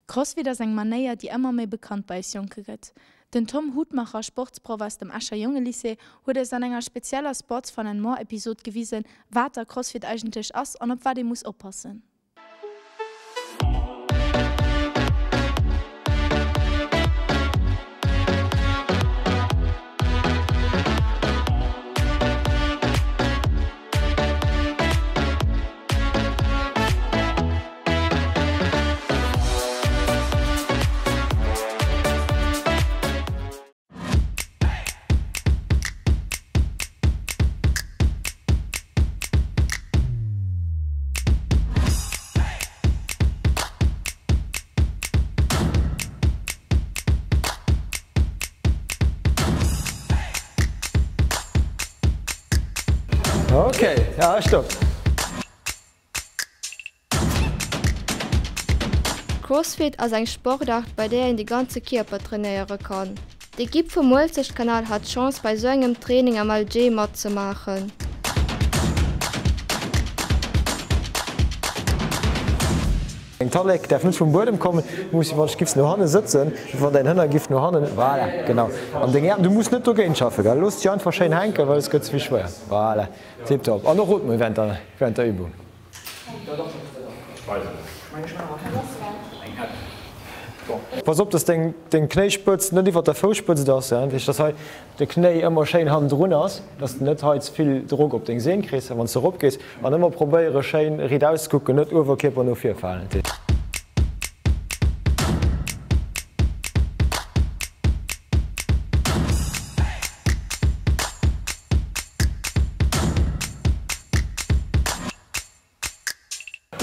Crossfit ass eng Manéier, déi ëmmer méi bekannt bei eis Jonke gëtt. Den Tom Hutmacher, Sportsproff aus dem Escher Jongelycée, huet eis an enger spezieller Sports Fun and More Episod gewisen, wat da Crossfit eigentlech ass an op wat ee muss oppassen. Ok, ja stopp. Crossfit ass eng Sportaart, bei där een de ganze Kierper trainéiere kann. D'Ekipp vum Muelzechtkanal hat d'Chance bei sou engem Training am Alger matzemaachen. Deng Tallek däerf net vum Buedem kommen, du muss wann ech giffs no hanne sëtzen, wann däin Hënner giff no hannen, voilà, genau, an deng Äerm, du muss net dogéint schaffen, gell, looss dech einfach schéin hänken, well et gëtt ze vill schwéier, voilà, tiptop, an och ootmen während der, während der Übung. Pass op, dass deng, deng Knéispëtzt net iwwert der Fousspëtzt ass, ja, dat heescht, dass hei de Knéi ëmmer schéin hannendrun ass, dass de net hei ze vill Drock op deng Sehn kriss, wann s de erop gees, an ëmmer probéiere schéin riit auszekucken, net Uewerkierper no vir falen.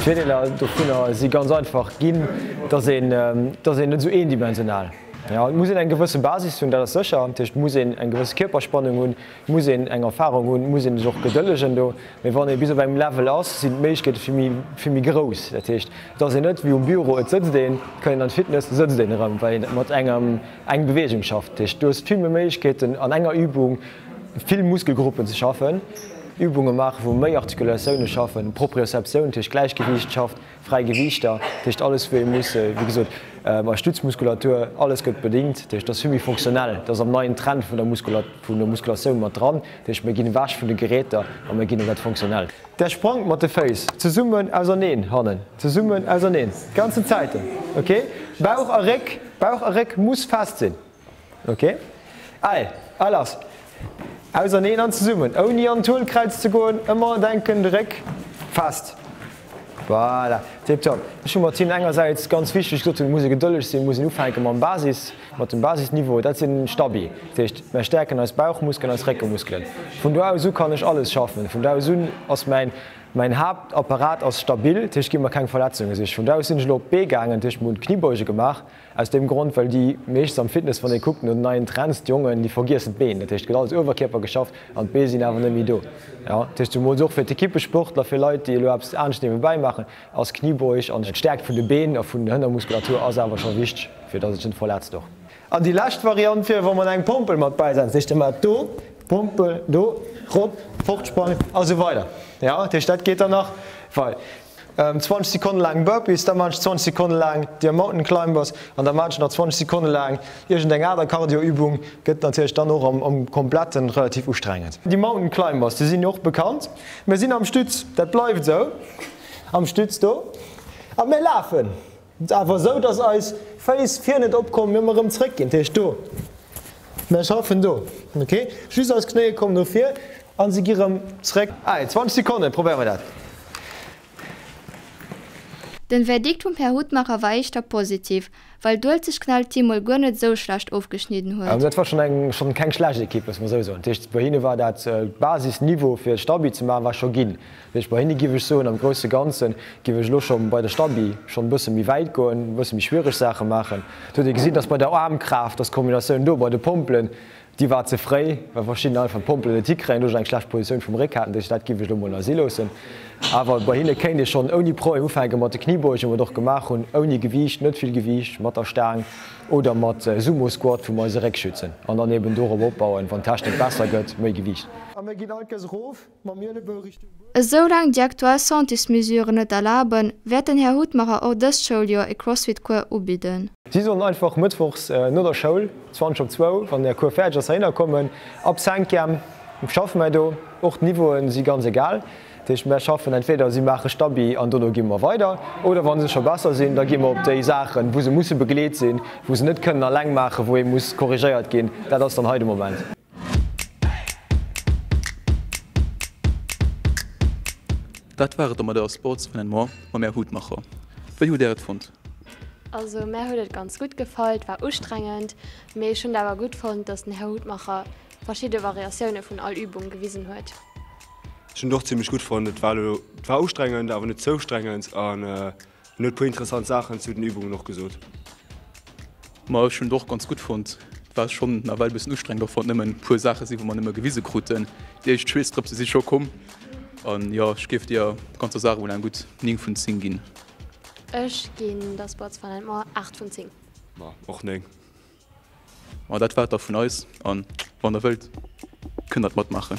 D'Virdeeler dovunner si ganz einfach ginn, dass een, dass een net esou eendimensional, jo, et muss een eng gewësse Basis hunn, dat ass sécher, dat heescht, et muss een eng gewësse Kierperspannung hunn, et muss een eng Erfahrung hunn, et muss ee sech och gedëllegen do, mee wann ee bis op engem Level ass, sinn d'Méiglechkeete vill méi, vill méi grouss. Dat heescht, et ass een net wéi um Büro, et sëtzt een, et kënnt een an d'Fitness, et sëtzt een erëm, well een mat engem, eng Beweegung schafft. Dat heescht, du hues vill méi Méiglechkeeten an enger Übung, vill Muskelgruppen ze schaffen, Übunge maachen, wou méi Artikulatioune schaffen, Proprioceptioun, dat heescht Gläichgewiicht schafft, fräi Gewiichter, dat heescht alles wou ee muss, wéi gesot, bei Stützmuskulatur, alles gëtt bedingt, dat heescht dat ass vill méi fonctionnel, dat ass am neien Trend vun der vun der Muskulatioun mat dran, dat heescht mir ginn ewech vun de Geräter a mir ginn op dat Fonctionnellt. Der sprangt mat de Féiss zesummen auserneen, hannen, zesummen auserneen, d'ganzen Zäiten, ok? Bauch a Réck, Bauch a Réck muss fest sinn. Ok, allez, a lass! Auserneen an zesummen, ouni an d'Huelkräiz ze goen, ëmmer denken, de Réck fest. Voilà, tiptop. Ech hu mat hinnen engersäits ganz wichteg gesot hunn, et muss ee gedëlleg sinn, et muss een ufänke mam Basis, mat dem Basisniveau, dat sinn Stabi. Dat heescht, mer stäerken eis Bauchmuskelen, eis Réckemuskelen. Vun do aus u kann ech alles schaffen. Vun do aus un ass mäin, mäin Haaptapparat ass stabil, dat heescht, gi mer keng Verletzunge sich. Vun do aus sinn ech elo op d'Bee gaangen, dat heescht, mer hunn Kniebeuge gemaach. Aus deem Grond, well déi meeschts am Fitness, wann ee kuckt no den neien Trends, d'Jongen, déi vergiessen d'Been. Dat heescht, et gëtt alles Uewerkierper geschafft an d'Bee sinn awer net méi do. Jo, dat heescht, zemools och fir d'Ekippesportler, fir Leit, déi elo eppes anescht niewebäi maachen, ass Kniebeuge an d'Stäerkt vun de Been a vun der Hënnermuskulatur ass awer scho wichteg, fir datt et sech net verletzt och. An déi lescht Variant wier, wa mer eng Pompel mat bäisetzen. Dat heescht, da maacht do, Pompel, do, rop, fortsprangen a sou weider. Jo, dat heescht, dat geet dann nach wei. 20 Sekonne laang Burpees, da maan ech 20 Sekonne laang déi Mountain Climbers an da maan ech nach 20 Sekonne laang iergend eng aner Cardio-Übung. Gëtt natierlech dann och am kompletten relativ ustrengend. Déi Mountain Climbers, déi sinn jo och bekannt. Mir sinn am Stütz, dat bleift esou, am Stütz do a mir lafen awer esou, dass eis Féiss vir net opkommen, mir ëmmer erëm zréck ginn. Dat heescht do, mir schaffen do, ok, just eis Knéie kommen no vir a se gi rëm zréck. Allez, 20 Sekonnen, probéiere mer dat. Den Verdikt vum Här Hutmacher war éischter positiv, well d'Uelzechtkanal-Team mol guer net esou schlecht ofgeschnidden huet. Dat war schonn eng, schonn keng schlecht Ekipp, loosse mer esou soen. Dat heescht, bei hinne war dat Basisniveau fir Stabi ze maachen, war scho ginn. Dat heescht, bei hinne giff ech soen, am grousse Ganze giff ech elo scho bei der Stabi schonn e bësse méi wäit goen, e bësse méi schwiereg Saache maachen. Et huet ee gesinn, datt bei der Aarmkraaft, datt d'Kombinatioun do bei de Pompelen, Déi war ze fréi, well verschidden einfach d'Pompelen net hikréien, doduerch eng schlecht Positioun vum Réck haten. Dat heescht, dat giff ech elo mol nach si loossen. Awer bei hinne kéint ee schonn ouni Problem ufänke mat de Kniebeugen, wou mer et och gemaach hunn, ouni Gewiicht, net vill Gewiicht, mat der Staang oder mat Sumo Squat, wou mer eise Réck schützen an dann eben dorop opbauen, wann d'Technik besser gëtt, méi Gewiicht. A mir ginn all Kéiers erof mam Ielebou Richtung Buedem. Esou laang déi aktuell Santésmesuren et erlaben, wäert den Här Hutmacher och dëst Schouljoer e Crossfit-Cours ubidden. Si sollen einfach mëttwochs no der Schoul, 20 op zwou, wann der Cours fäerdeg ass, heihinner kommen. Ab Cinquième schaffe mär do. Och d'Niveauen si ganz egal. Dat heescht, mär schaffen entweder si maache Stabi an dono gi mer weider, oder wa se scho besser sinn, da gi mer op déi Saachen, wou se musse begleet sinn, wou se net kënnen alleng maachen, wou ee muss korrigéiert ginn. Dat ass dann hei de Moment. Dat war et da mat der Sports Fun and More mam Här Hutmacher. Wéi hutt Är et fonnt? Also mär huet et ganz gutt gefall, et war ustrengend, mee ech hunn et awer gutt fonnt, dass den Här Hutmacher verschidde Variatioune vun all Übung gewisen huet. Ech hunn et och zimmlech gutt fonnt, et war elo, et war ustrengend, awer net ze ustrengend an en huet e puer interessant Saachen zu den Übungen och gesot. Ma ech hunn et och ganz gutt fonnt. Et war schonn nawell e bëssen ustrengend, och wann et nëmmen e puer Saache sinn, wou mer nëmme gewise kruten. Déi éischt Schweessdrëpse si scho komm. An jo, ech géif deer ganzer Saach emol eng gutt 9 vun 10 ginn. Ech ginn der Sports Fun and More 8 vun 10. Ma och 9. Ma dat war et da vun eis an wann der wëllt, kënnt der matmaachen.